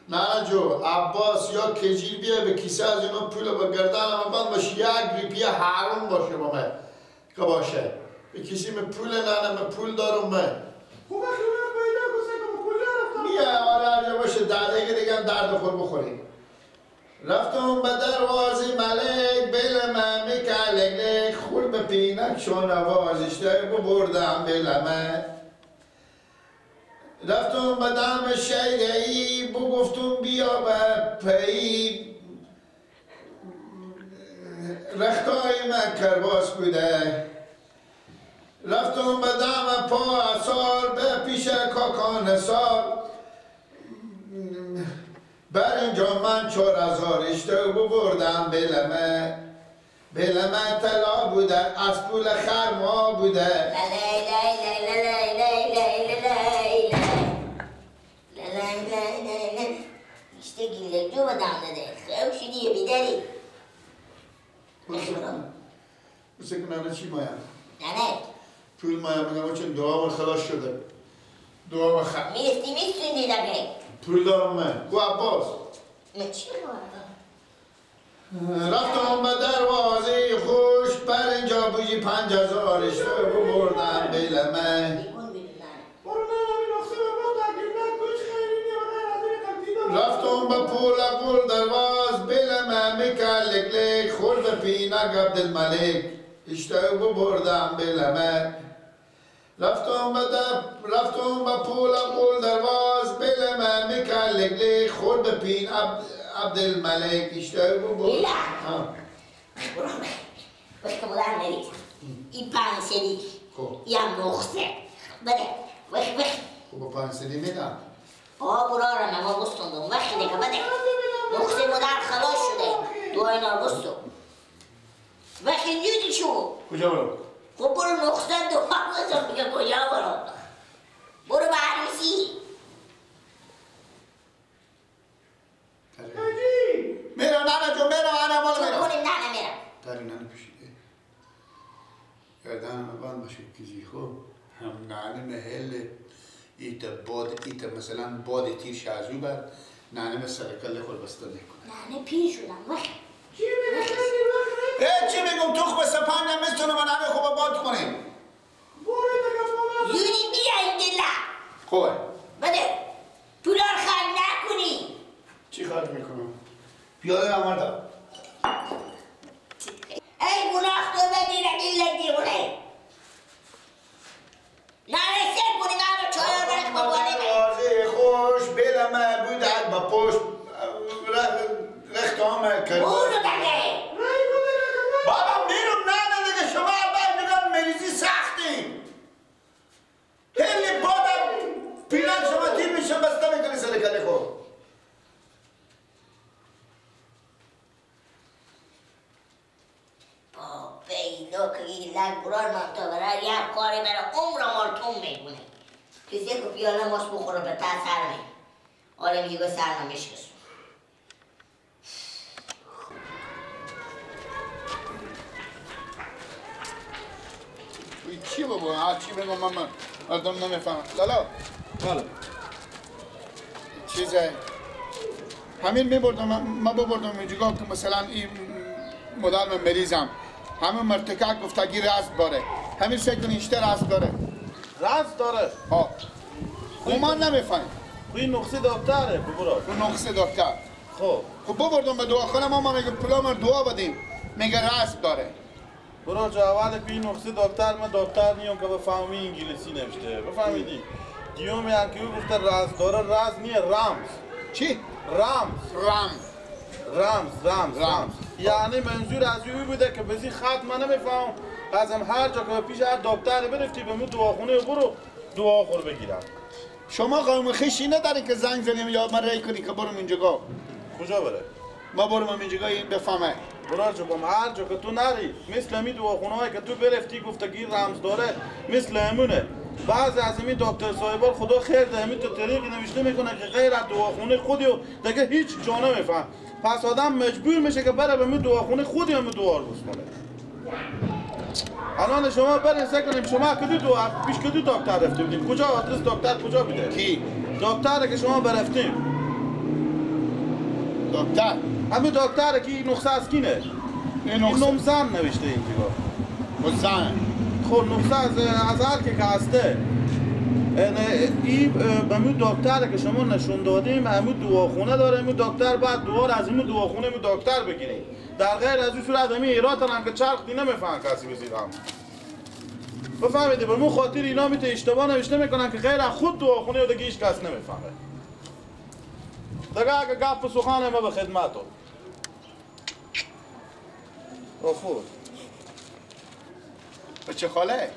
نه جو عباس یا کجیل بیا به کیسه از اینا پول با گردن من بند باشه، یک ریپیه حرام باشه با من که باشه به کسی من پول نه من پول دارم من. خوب خیلی پیدا کن پول رفتم. میگه آره باشه 10 دقیقه دیگه هم درد خور بخوریم. رفتم به دروازه ملک بیل من میکلک خور به پینک شو نوازش ببردم بیل من. رفتم به دم شیده‌ای بگفتم بیا به پی رختای من کرباس بوده. رفتم به دم پا اثار به پیش کاکان سار بر اینجا من 4000 اشته ببردم بلمه بلمه طلا بوده از پول خرما بوده. İşte gillerci odamda da خیلی بیداری. بسه که ننه چی مایم؟ ننه پول مایم میگم چون دعا خلاص شده. دعا میرفتی میستوندی دقیق پول دارم من. کو عباس؟ من چی خواهم؟ رفتم به دروازه خوش بر اینجا بوجی 5000 اشته ببردم بیلمه. رفتم به پول پول درواز بیلمه میکلک لیک خور به پینک عبدالملک اشته ببردم بیلمه. رفتم به پول پول درواز بیلمه میکلک لیک خور به پین عبدالملک اشته ببردم. وقت مدار نرید این 5 سری یا نقصه بله وقت وقت خب 5 سری میدم. آه برارم اما بستوندم وقتی دیگه بده نقصه مدار خلاص شده دو اینا بستو وقتی دیدی شو کجا برو؟ خب برو نقصه دو بستو میگه کجا برو؟ برو به عروسی میرم ننه جو میرم انا مال میرم کنیم ننه میرم تری ننه پوشیده گردن بند باشه کسی خب هم ننه محل ایت باد ایت مثلا باد تیر شازو بر ننه مثل کله خود بسته نکنه. ننه پیر شدم وقت چی میگم؟ چی میگم تخم سپند هم میتونه من ننه خوب باد کنیم. زودی بیا این دلا خوبه بده پولار خرج نکنی. چی خرج میکنم؟ پیاده آمدم. ای گناه تو بمیرم این دیوونه ننه سر کنی من چایار برک بابانه دروازه خوش بلمه بودک با پشت رخت همه کرد برو دیگه بابا میرم نه دیگه شما اول میگم مریضی سختیم هلی بادم پیران شما تیر میشه بسته میکنی سر کله خود. پیدا که این لگ برار من تا برای یک کاری برای عمر مالتون میگونه کسی که پیاله ماست بخوره به تا سر می آره میگه سر نمیشکسون. چی بابا؟ چی بگم من مردم نمیفهمم. لالا بله چیزه همین میبردم من ببردم اینجا که مثلا این مدل من مریضم همه مرتکه گفتگی راست داره همین سکن اینشتر راست داره راست داره ها من نمیفهم. این نقصه دکتره ببرا نقصه دکتر. خب خب ببردم به دواخانه ما میگه پولا من دعا بدیم میگه راست داره. برا جو اول که این نقصه دکتر من دکتر نیم که بفهمی انگلیسی نوشته بفهمیدی دیوم یعنی که گفته راست داره راز نیه رمز. چی؟ رمز رمز رمز رمز رمز یعنی منظور از او بوده که بزی خط من نمیفهم ازم هر جا که پیش هر دکتر برفتی به مو دواخونه برو دعا خور بگیرم. شما قوم خیشی نداری که زنگ زنیم یا من رای کنی که برم اینجا؟ کجا بره؟ ما برم اینجا این بفهمه. برو جو بام هر جا که تو نری مثل می دواخونه هایی که تو برفتی گفتگی رمز داره مثل همونه. بعضی از این دکتر صاحبان خدا خیر ده همین تو طریق نوشته میکنه که غیر از دواخونه خودی و دیگه هیچ جا نمیفهم. پس آدم مجبور میشه که بره به می دواخونه خودی هم دعا رو کنه. الان شما برین سعی کنیم شما کدو دعا پیش کدو دکتر رفته بودیم؟ کجا آدرس دکتر کجا بوده؟ کی؟ دکتر که شما برفتیم. دکتر همین دکتر که این نسخه از کینه؟ این نم زن نوشته اینجا. زن خب نسخه از هر که هسته. این به همون دکتر که شما نشون دادیم همون دواخونه داره، همون دکتر بعد دوا رو از همون دواخونه همون دکتر بگیریم. در غیر از اون صورت همین ایرات هم که چرخ دی نمیفهم کسی بزیدم. بفهمیدی به مو خاطر اینا میته اشتباه نوشته میکنن که غیر از خود دواخونه دیگه هیچ کس نمیفهمه. دیگه اگه گپ سخن ما به خدمت تو. خود بچه خاله؟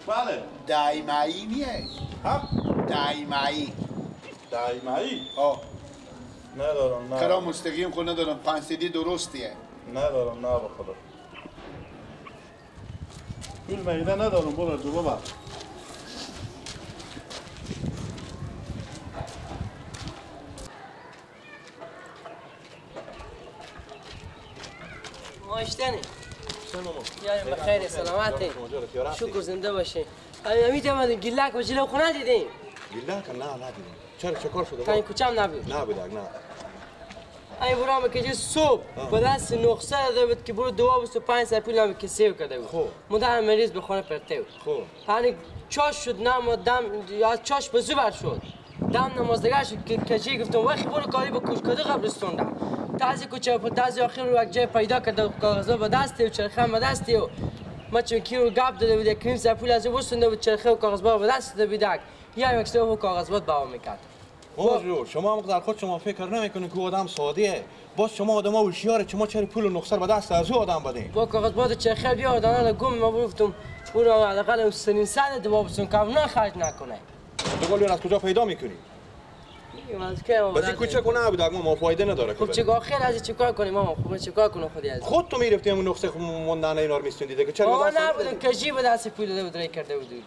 بله. دایمایی نیه؟ ها؟ دایمایی. دایمایی؟ آه. ندارم نه. کرا مستقیم خود ندارم، 5 سیدی درستیه. ندارم نه به خدا. پول میده ندارم برو جو بابا. ماشتنی. یاریم بخیر سلامتی. شکر زنده باشین. امید آمدیم گیلک و جلو خونه دیدیم. گیلک نه ندیدیم. چرا چه کار شده؟ تا این کوچم نبود. نبود نه. ای برام که صبح با دست نقصه داده بود که برو دوا 25 سر پول هم کسی کرده بود. خب. مدام مریض به خونه پرته بود. خب. هنی چاش شد نه دم یا چاش به زبر شد. دم نمازدگر شد که کجی گفتم وقتی برو کاری به کوچکده قبرستون دم. تازه کوچه په تازه آخر رو یک جای پیدا کرده کاغذا به دست و چرخه به دست و ما چون کیو گپ داده بود یک نیم سر پول از او بستنده بود چرخه و کاغذ به دست داده بود یا یک سر کاغذ بود باوا میکرد. بابا شما هم در خود شما فکر نمیکنید که آدم ساده باز شما آدم ها هوشیاره شما چرا پول و نقصر به دست از او آدم بدین؟ با کاغذ باد چرخه بیاردن گم ما گفتم او را حداقل سنین صد دوا بسون که نه خرج نکنه. تو از کجا پیدا میکنی؟ بس این کوچه کنه نبود ما فایده نداره. خب چه آخر از چیکار کنیم ماما؟ خب چیکار کنم خودی از خود تو میرفتی همون نقصه موندن اینا رو میستوندی دیگه. چرا بابا نبود کجی به دست پول داده بود رای کرده بود.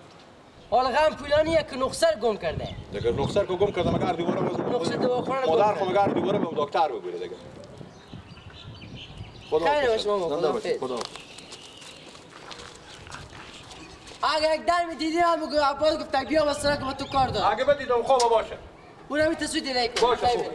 حالا غم پولانیه که نقصه رو گم کرده. دیگه نقصه رو گم کرده مگر دوباره باز نقصه دواخانه رو مادر خو مگر دوباره به دکتر بگوره دیگه. خدا خیر باشه ماما، خدا. اگه یک دم دیدی هم بگو عباس گفت بیا مثلا که با تو کار دارم. اگه بدیدم خوب باشه. اونم تصویر دیگه کن. باشه خوب.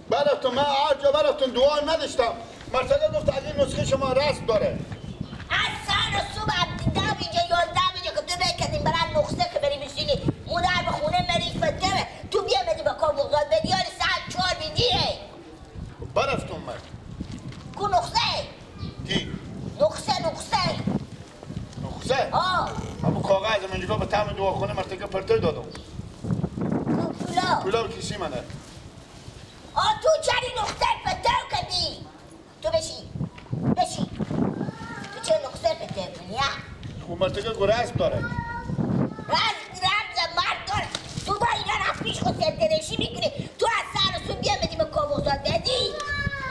براتون من هر جا براتون دعا نداشتم. مرتضی گفت از این نسخه شما رسم داره. از سر صبح دیدم اینجا 11 اینجا که تو بکردیم برای نسخه که بری بشینی مادر به خونه مریض بده تو بیا بدی با کار بغداد بدی یاری ساعت 4 میدیه. برفتم من. کو نسخه؟ کی؟ نسخه نسخه. نسخه؟ آه. همون کاغذ من اینجا به طعم دعاخونه مرتضی پرتر دادم. کو پولا؟ پولا کیسی منه. آه تو چرا نقطه پتو کردی؟ تو بشی بشی تو چرا نقطه پتو کنی؟ خب مرتضی گو رسم داره. رمز مرد داره. تو با اینا رفت پیش خود سرترشی میکنی. تو از سر و سو بیا بدی به کابوسات بدی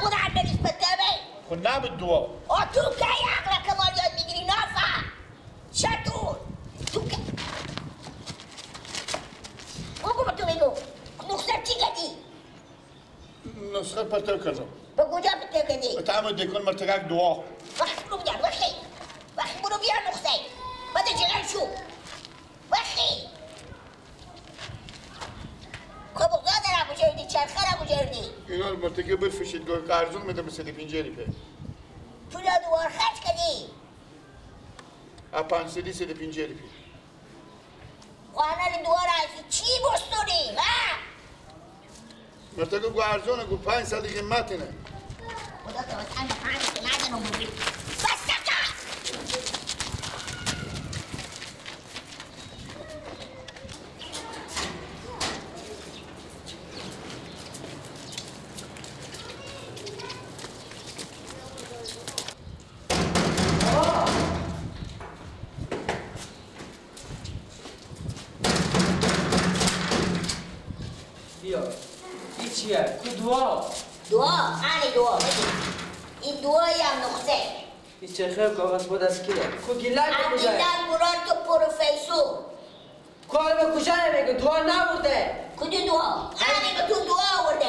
مادر بریز پتو بی. خب نبود دعا. آه تو کی عقل کمال یاد میگیری نافع شطور تو کی بگو به تو بگو نقطه چی کردی؟ نسخه پرتو کردم. به کجا پرتو کردی؟ به طعم دکان مرتکک دعا. وقت برو بیار وقتی وقتی برو بیار نسخه بعد جلال شو وقتی کبوزاده را بجردی چرخه را بجردی اینا رو مرتکه برفشید گوی قرزون میده مثل پینجری پی پولا دوار خرج کردی؟ 5 سدی سد پینجری پی خانه دوار از چی بستونی؟ ها؟ مرتکه گو ارزونه گو 5 سدی قیمت اینه. خدا که واسه همه که ندارم بگی بس نکن. بیا این چیه؟ کو دعا؟ دعا؟ آنی دعا این دعایی هم نقطه این چرخه کاغذ بود از کیه؟ کو گیلک کجایه؟ گیلک برار تو پروفیسور کار به کجا نمیگه؟ دعا نبرده کدو دعا؟ آنی به تو دعا آورده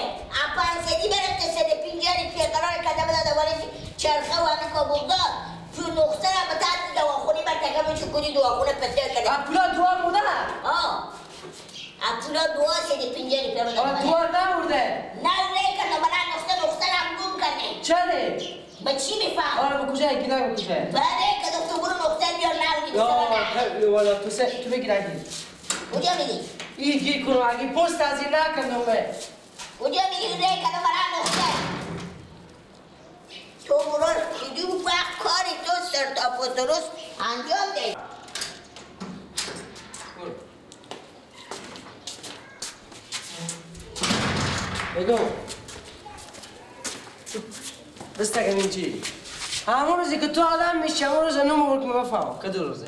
500 برفته 150 روپیه قرار کرده بده دوباره چرخه و همین کا بغداد تو نقطه را به تحت دواخونه مرتکب میشه کنی دواخونه پتر کرده پولا دوا بوده؟ آه پولا دوا 150 روپیه بده دوا نبرده نه ری کرده برای نقطه نقطه را هم گم کرده چره؟ به چی میفهم؟ آره به کجا گیلک به کجا؟ بله که دکتر برو نقطه بیار نبودی والا تو سه تو بگیر اگی کجا میدی؟ ای گیر کنم اگه پست از این نکنم به کجا میگی ری کردم برای نقطه تو برو کدوم وقت کاری تو سر تا پا درست انجام ده بگو بس تکم این چی؟ همون روزی که تو آدم میشی همون روز نوم برک میبفهم کدو روزه؟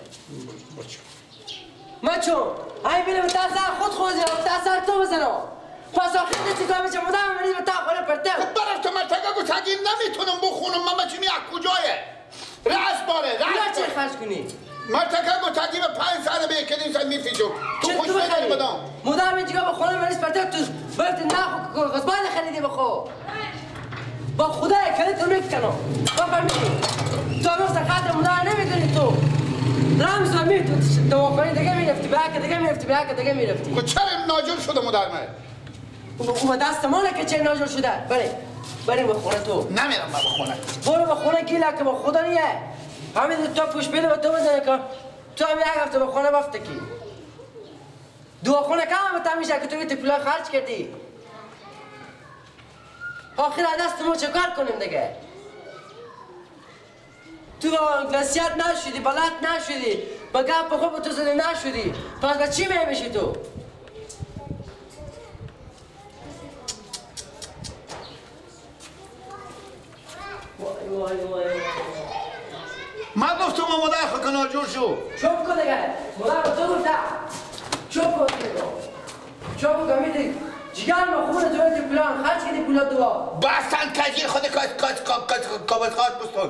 مچو ای بینم تا سر خود خوزی تا سر تو بزنم پس آخر چی کار میشه مدام مریض به تا خوره پرته برف تو مرتکه گو تگی نمیتونم بخونم من بچمی از کجایه رأس باره رأس چه خرج کنی مرتکه گو تگی به 5 سر به یک سر میفیچم تو خوش نداری مدام مدام اینجا به خونه مریض پرته تو برت نخو قصبان خریدی بخو با خدای کلی تو میکنم بفهمی تو هنوز خاطر مدام نمیدونی تو رمز و می تو دواخانه دیگه میرفتی به هک دیگه میرفتی به هک دیگه میرفتی خب چرا ناجور شده مادر من او دست مانه که چه ناجور شده بله بریم به خونه تو نمیرم من به خونه برو به خونه گیله که با خدا نیه همین تو پوش بینه به تو بزنه که تو هم یک هفته به خونه بفته کی دواخانه کم به میشه که تو بیت پولا خرج کردی آخر دست ما چه کار کنیم دیگه تو نصیحت نشدی بلد نشدی با گپ خوب تو زده نشدی پس با چی میمیشی تو؟ وای وای وای من گفتم مادر خود ناجور شو چوب کن دیگه مادر تو گفتم چوب کن دیگه چوب کن میدی جگر ما خونه تو پولان خرج کردی پولا دوا بستن کجی خود کاز کاز کاز کاز کاز بستن